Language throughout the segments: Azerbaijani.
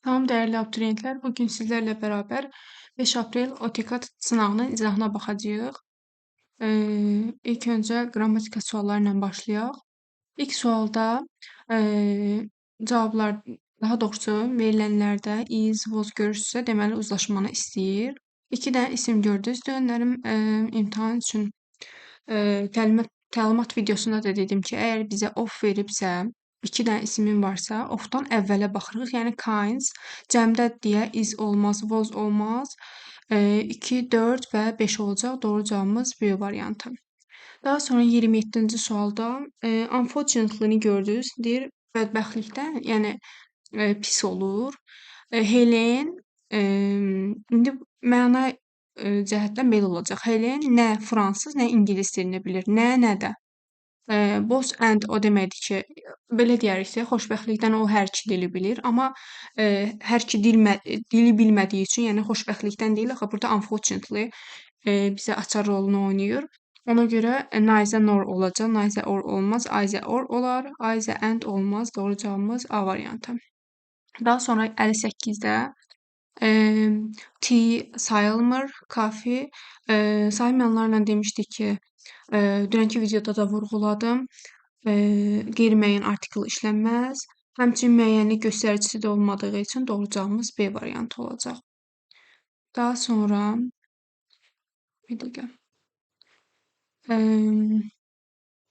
Salam dəyərli abituriyentlər, bu gün sizlərlə bərabər 5 aprel OTKAT sınağının izahına baxacağıq. İlk öncə qrammatika sualları ilə başlayaq. İlk sualda cavablar, daha doğrusu verilənlərdə is, was görürsünüzsə, deməli uzlaşmanı istəyir. 2 dənə isim gördünüz. Dünənlərim imtahan üçün təlimat videosunda da dedim ki, əgər bizə of veribsə, 2 dənə isimin varsa, ofdan əvvələ baxırıq. Yəni kinds, cəmdə deyə is olmaz, was olmaz. 2, 4 və 5 olacaq. Doğru cavabımız B variantı. Daha sonra 27-ci sualda unfortunately-ni gördünüz. Deyir, bədbəxtlikdən, yəni pis olur. Helen, indi məna cəhətdən belə olacaq. Helen nə fransız, nə ingilis dilini bilir. Nə, nə də. Both and o deməkdir ki, belə deyərik də, xoşbəxtlikdən o hər iki dili bilir, amma hər iki dili bilmədiyi üçün, yəni xoşbəxtlikdən deyil, axı burada unfortunately bizə açar rolunu oynayır. Ona görə neither nor olacaq, neither or olmaz, either or olar, either and olmaz. Doğru cavabımız A variantı. Daha sonra 58-də tea sayılmır, coffee. Saymayanlarla demişdik ki, dünənki videoda da vurğuladım, qeyri-müəyyən artikel işlənməz. Həmçinin müəyyənlik göstəricisi də olmadığı üçün doğru cavabımız B variantı olacaq. Daha sonra bir dəqiqə.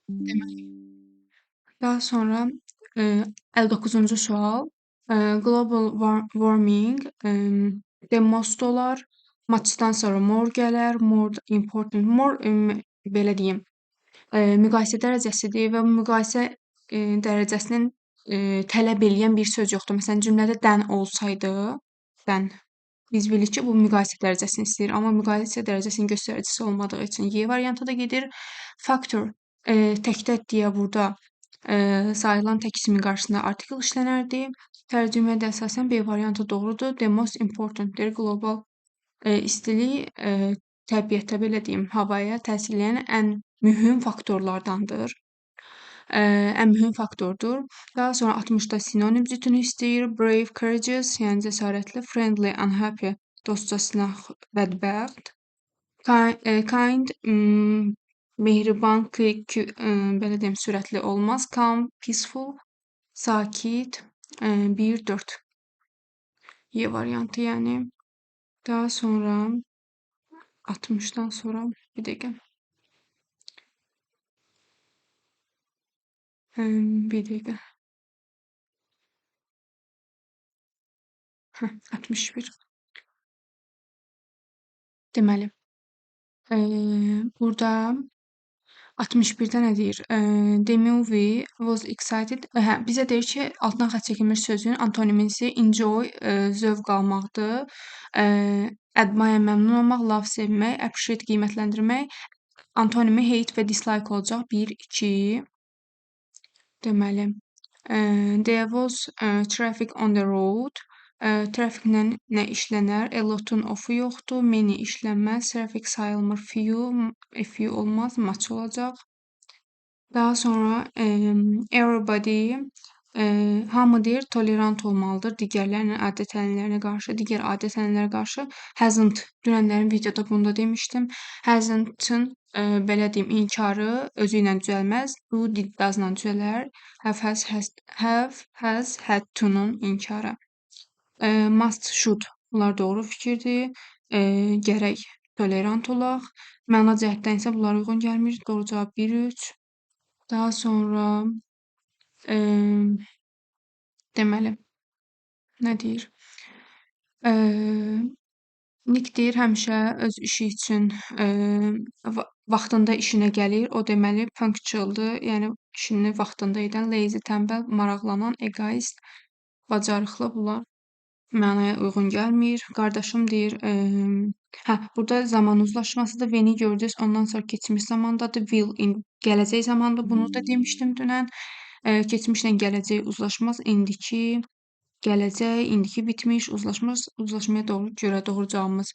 Deməli, daha sonra 59-cu sual. Global warming the most olar. Much'dan sonra more gələr. More important. More, belə deyim, müqayisə dərəcəsidir və müqayisə dərəcəsinin tələb eləyən bir söz yoxdur. Məsələn, cümlədə than olsaydı, than, biz bilirik ki, bu müqayisə dərəcəsini istəyir, amma müqayisə dərəcəsinin göstəricisi olmadığı üçün Y variantı da gedir. Factor təkdə deyə burada sayılan tək ismin qarşısında artikel işlənərdi. Tərcüməyə də əsasən B variantı doğrudur. The most importantdir. Qlobal istilik təbiətə, belə deyim, havaya təsir eləyən ən mühüm faktorlardandır. Ən mühüm faktordur. Daha sonra 60-da sinonim cütünü istəyir. Brave, courageous, yəni cəsarətli, friendly, unhappy, dostcasına, bədbəxt. Kind, mehriban, quick, belə deyim, sürətli olmaz. Calm, peaceful, sakit, 1, 4. Y variantı, yəni. Daha sonra 60-dan sonra bir dəqiqə. Bir dəqiqə. Hə, 61. Deməli, burada 61-də nə deyir? The movie was excited. Hə, bizə deyir ki, altdan xətt çəkilmiş sözün antonimisi enjoy, zövq almaqdır. Admire, məmnun olmaq, love, sevmək, appreciate, qiymətləndirmək. Antonimi hate və dislike olacaq. 1, 2. Deməli, there was traffic on the road. Trafiklə nə işlənər? A lot-un off-u yoxdur, many işlənməz, trafik sayılmır, few, a few olmaz, much olacaq. Daha sonra everybody, hamı deyir, tolerant olmalıdır digərlərinin adət-ənənələrinə qarşı, digər adət-ənənələrə qarşı. Hasn't, dünənlərin videoda bunu da demişdim. Hasn't-ın, belə deyim, inkarı özü ilə düzəlməz. Do, did, does-la düzələr. Have, has, has, have, has, had to-nun inkarı. Must, should, bunlar doğru fikirdir. Gərək tolerant olaq. Məna cəhətdən isə bunlar uyğun gəlmir. Doğru cavab 1, 3. Daha sonra deməli, nə deyir? Nick deyir, həmişə öz işi üçün vaxtında işinə gəlir. O deməli, punctualdır, yəni işini vaxtında edən, lazy, tənbəl, maraqlanan, egoist, bacarıqlı, bunlar mənaya uyğun gəlmir. Qardaşım deyir, hə, burada zaman uzlaşmasıdır. When-i gördünüz, ondan sonra keçmiş zamandadır. Will in gələcək zamandır. Bunu da demişdim dünən. Keçmişlə gələcək uzlaşmaz. İndiki gələcək, indiki bitmiş, uzlaşmaz. Uzlaşmaya görə doğru cavabımız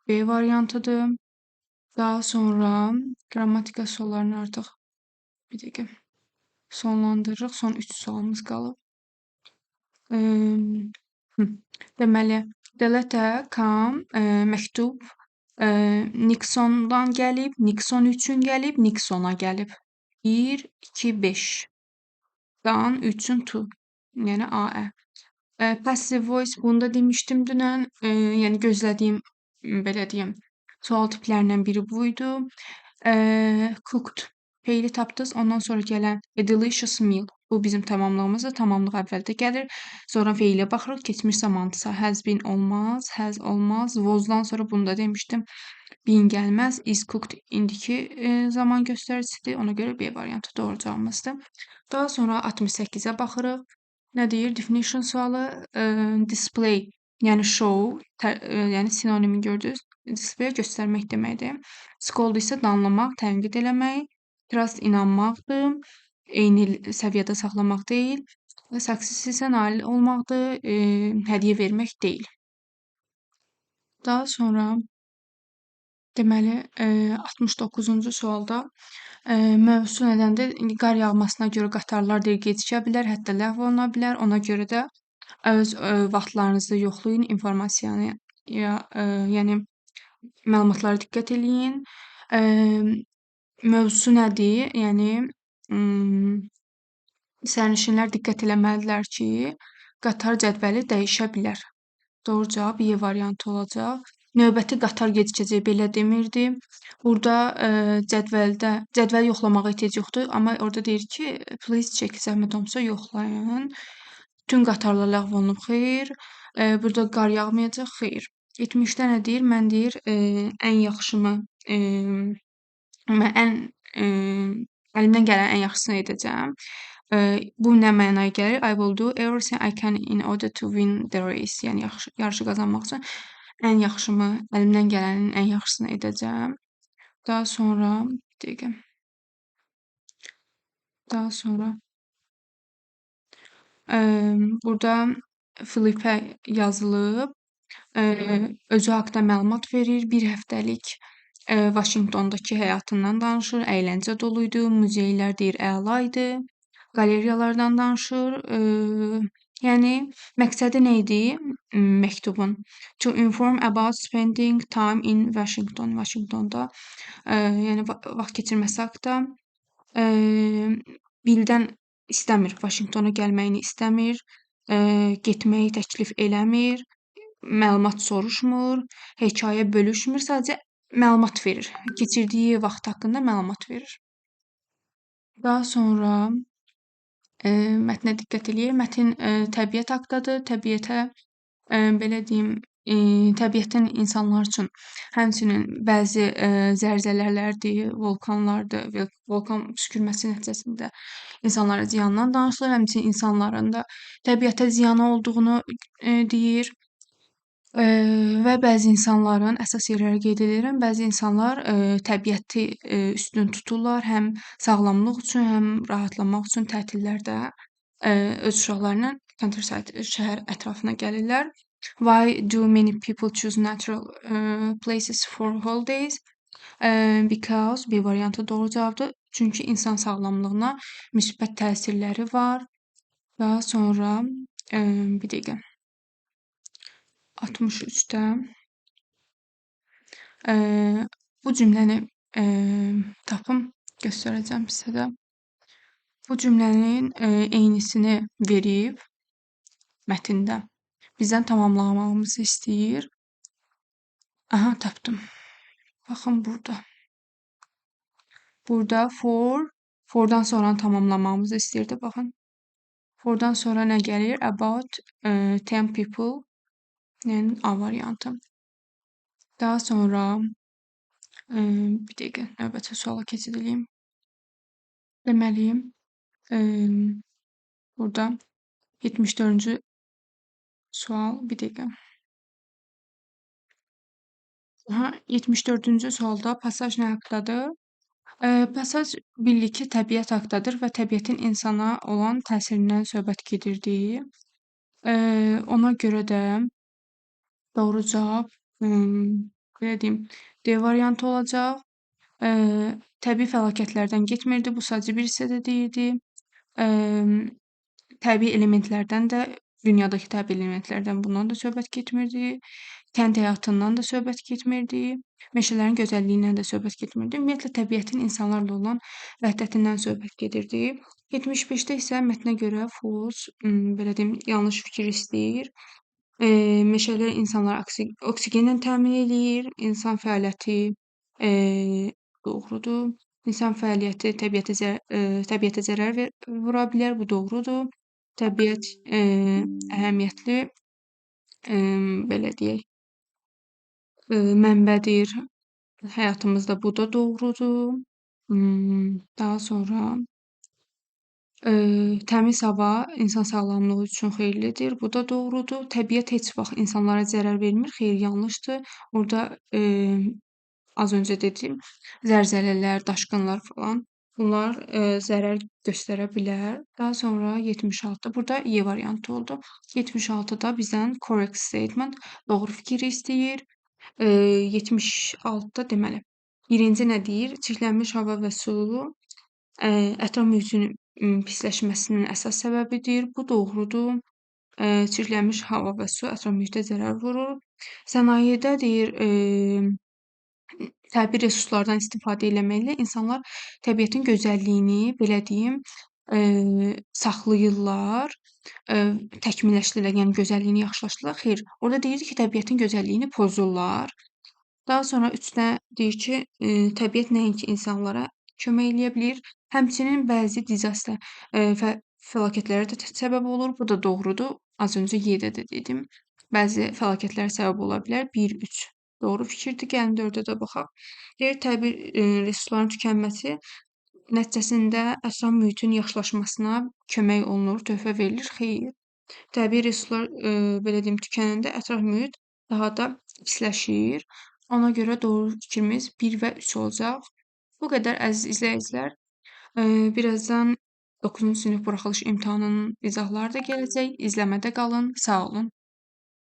B variantıdır. Daha sonra qrammatika suallarını artıq bir dəqiqə sonlandırırıq. Son 3 sualımız qalıb. Deməli, the letter come, məktub Nixondan gəlib, Nixon üçün gəlib, Nixona gəlib. 1, 2, 5. Dan üçün to. Yəni AE. Passive voice, bunu da demişdim dünən. Yəni gözlədiyim, belə deyim, sual tiplərindən biri bu idi. Cooked feili tapdınız. Ondan sonra gələn a delicious meal. Bu bizim tamamlığımızdır. Tamamlıq əvvəldə gəlir. Sonra feilə baxırıq. Keçmiş zamandısa has been olmaz, has olmaz. Was-dan sonra bunu da demişdim. Been gəlməz. Is cooked indiki zaman göstəricisidir. Ona görə B variantı doğru cavabımızdır. Daha sonra 68-ə baxırıq. Nə deyir? Definition sualı display, yəni show, yəni sinonimi gördünüz. Display göstərmək deməkdir. Scold isə danlamaq, tənqid eləmək. Trust inanmaqdır. Eyni səviyyədə saxlamaq deyil. Success isə nail olmaqdır, hədiyyə vermək deyil. Daha sonra deməli, 69-cu sualda mövzusu nədəndir? İndi qar yağmasına görə qatarlar deyir gecikə bilər, hətta ləğv oluna bilər. Ona görə də öz vaxtlarınızı yoxlayın, informasiyanı ya, yəni məlumatlara diqqət eləyin. Mövzusu nədir? Yəni sərnişinlər diqqət eləməlidirlər ki, qatar cədvəli dəyişə bilər. Doğru cavab Y variantı olacaq. Növbəti qatar gecikəcək belə demirdi. Burada cədvəldə cədvəli yoxlamağa ehtiyac yoxdur, amma orada deyir ki, please check, zəhmət olmasa yoxlayın. Bütün qatarlar ləğv olunub, xeyr. Burada qar yağmayacaq, xeyr. 70-də nə deyir? Mən deyir, ən yaxşımı, mən ən əlimdən gələn ən yaxşısını edəcəm. Bu nə mənaya gəlir? I will do everything I can in order to win the race. Yəni yaxşı, yarışı qazanmaq üçün ən yaxşımı, əlimdən gələnin ən yaxşısını edəcəm. Daha sonra bir dəqiqə. Daha sonra burada Filipə yazılıb, özü haqqında məlumat verir. Bir həftəlik Vaşinqtondakı həyatından danışır, əyləncə dolu idi, muzeylər deyir əla idi, qaleriyalardan danışır. Yəni məqsədi nə idi məktubun? To inform about spending time in Washington. Vaşinqtonda yəni vaxt keçirməsi haqqında Billdən istəmir, Vaşinqtona gəlməyini istəmir, getməyi təklif eləmir, məlumat soruşmur, hekayə bölüşmür, sadəcə məlumat verir. Keçirdiyi vaxt haqqında məlumat verir. Daha sonra mətnə diqqət eləyək. Mətn təbiət haqqdadır. Təbiətə belə deyim, təbiətin insanlar üçün həmçinin bəzi zəlzələlərdir, vulkanlardır və vulkan püskürməsi nəticəsində insanlara ziyandan danışılır. Həmçinin insanların da təbiətə ziyanı olduğunu deyir. Və bəzi insanların, əsas yerləri qeyd edirəm, bəzi insanlar təbiəti üstün tuturlar, həm sağlamlıq üçün, həm rahatlamaq üçün tətillərdə öz uşaqları ilə countryside, şəhər ətrafına gəlirlər. Why do many people choose natural places for holidays? Because B variantı doğru cavabdır. Çünki insan sağlamlığına müsbət təsirləri var. Daha sonra bir dəqiqə. 63-də bu cümləni tapım, göstərəcəm sizə də. Bu cümlənin eynisini verib mətndə. Bizdən tamamlamamızı istəyir. Aha, tapdım. Baxın burada. Burada for, fordan sonra tamamlamamızı istəyirdi. Baxın. Fordan sonra nə gəlir? About 10 people. Yəni A variantı. Daha sonra bir dəqiqə növbəti suala keçid eləyim. Deməli, burada 74-cü sual, bir dəqiqə. Aha, 74-cü sualda pasaj nə haqqdadır? Pasaj bilirik ki, təbiət haqqdadır və təbiətin insana olan təsirindən söhbət gedirdi. Ona görə də doğru cavab, belə deyim, D variantı olacaq. Təbii fəlakətlərdən getmirdi, bu sadəcə bir hissədə deyirdi. Təbii elementlərdən də Dünyadakı təbii elementlərdən bundan da söhbət getmirdi. Kənd həyatından da söhbət getmirdi. Meşələrin gözəlliyindən də söhbət getmirdi. Ümumiyyətlə təbiətin insanlarla olan vəhdətindən söhbət gedirdi. 75-də isə mətnə görə false, belə deyim, yanlış fikir istəyir. Meşələr insanları oksigenlə təmin eləyir. İnsan fəaliyyəti doğrudur. İnsan fəaliyyəti təbiətə zərər vura bilər. Bu doğrudur. Təbiət əhəmiyyətli, belə deyək, mənbədir. Həyatımızda bu da doğrudur. Daha sonra təmiz hava insan sağlamlığı üçün xeyirlidir. Bu da doğrudur. Təbiət heç vaxt insanlara zərər vermir. Xeyr, yanlışdır. Orada az öncə dedim, zəlzələlər, daşqınlar falan bunlar zərər göstərə bilər. Daha sonra 76. Burada E variantı oldu. 76-da bizdən correct statement, doğru fikir istəyir. 76-da deməli, birinci nə deyir? Çirklənmiş hava və su ətraf mühitinin pisləşməsinin əsas səbəbidir. Bu doğrudur. Çirklənmiş hava və su ətraf mühitə zərər vurur. Sənayedə deyir, təbii resurslardan istifadə eləməklə insanlar təbiətin gözəlliyini, belə deyim, saxlayırlar, təkmilləşdirirlər, yəni gözəlliyini yaxşılaşdırırlar. Xeyr, orada deyir ki, təbiətin gözəlliyini pozurlar. Daha sonra 3-də deyir ki, təbiət nəinki insanlara kömək eləyə bilir, həmçinin bəzi disaster, fəlakətlərə də səbəb olur. Bu da doğrudur. Az öncə Y-də də dedim. Bəzi fəlakətlərə səbəb ola bilər. 1, 3 doğru fikirdir. Gəlin 4-ə də baxaq. Deyir, təbii resursların tükənməsi nəticəsində ətraf mühitin yaxşılaşmasına kömək olunur, töhfə verilir. Xeyr. Təbii resurslar, belə deyim, tükənəndə ətraf mühit daha da pisləşir. Ona görə doğru fikrimiz 1 və 3 olacaq. Bu qədər əziz izləyicilər. Birazdan 9-cu sinif buraxılış imtahanının izahları da gələcək. İzləmədə qalın. Sağ olun.